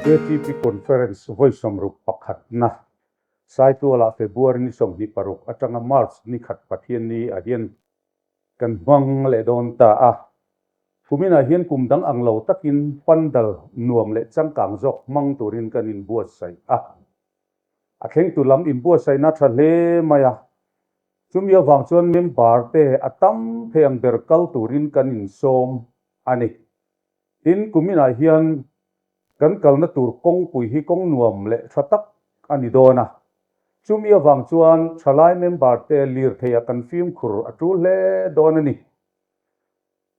KTP Conference vawi sawmruk pakhatna Saitualah February ni 26 atanga March ni khat Pathianni ah hian kan hmang leh dawn ta a. Kuminah hian kum dang ang lo takin pandal nuam leh changkang zawk hmang turin kan inbuatsaih a. A thlengtu lam inbuatsaihna tha hle mai a. Chumi avang chuan member te a tam thei ang ber kal turin kan insawm a ni. Tin, kuminah hian kan kalna tur kawngpui hi kawng nuam leh tha tak a ni dawn a. Chumi avang chuan thalai member te lirtheiah kan fimkhur a tul hle dawn a ni.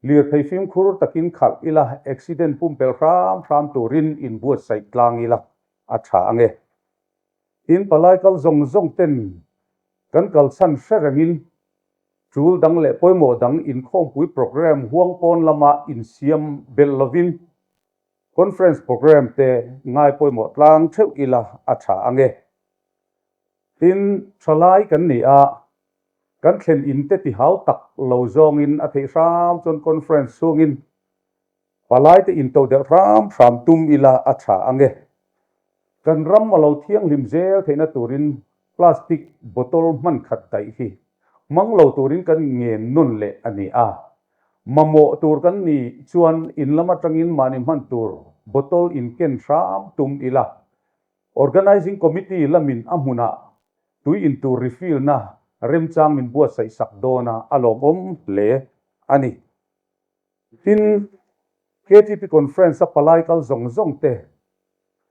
Lirthei fimkhur takin khalh ila, accident pumpelh hram hram turin inbuatsaih tlang ila a tha ang e. Tin, palai kal zawng zawng ten kan kalchhan hre rengin tul dang leh pawimawh dang inkhawmpui programme huang pawn lama insiam belh lovin conference programme te ngai pawimawh tlang theuh ila a tha ang e. Tin, thalai kan ni a, kan thlen in te tihau tak lo zawngin a theih hram chuan conference chhungin Palai te in to deuh hram hram tum ila a tha ang e. Kan ram a lo thianghlim zel theihna turin plastic bottle hman khat daih hi hmang lo turin kan ngen nawn leh a ni a. Mamawh tur kan nih chuan in lam atangin mahni hman tur bottle in ken hram tum ila. Organising Committee lamin a hmunah tui in tur refill na remchang min buatsaih sak dawn a, a lawmawm hle a ni. Tin, KTP Conference a palai kal zawng zawng te,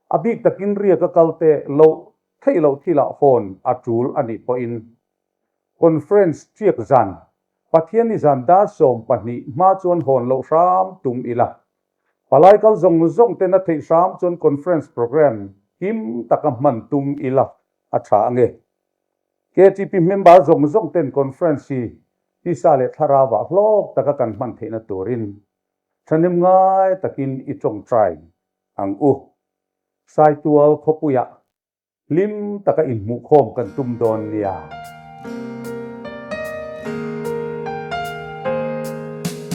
a bik takin riak a kal te loh theih loh thilah hawn a tul a nih pawhin Conference tiak zan, Pathianni zan dar 12 hma chuan hawn loh hram tum ila. Palai kal zawng zawng ten a theih hram chuan Conference Programme him taka hman tum ila a tha ange. KTP member zawng zawng ten Conference hi tisa leh thlarauah hlawk taka kan hman theihna turin thahnem ngai takin i tawngtai ang u. Saitual khawpuiah hlim taka inhmuhkhawm kan tum dawn nia.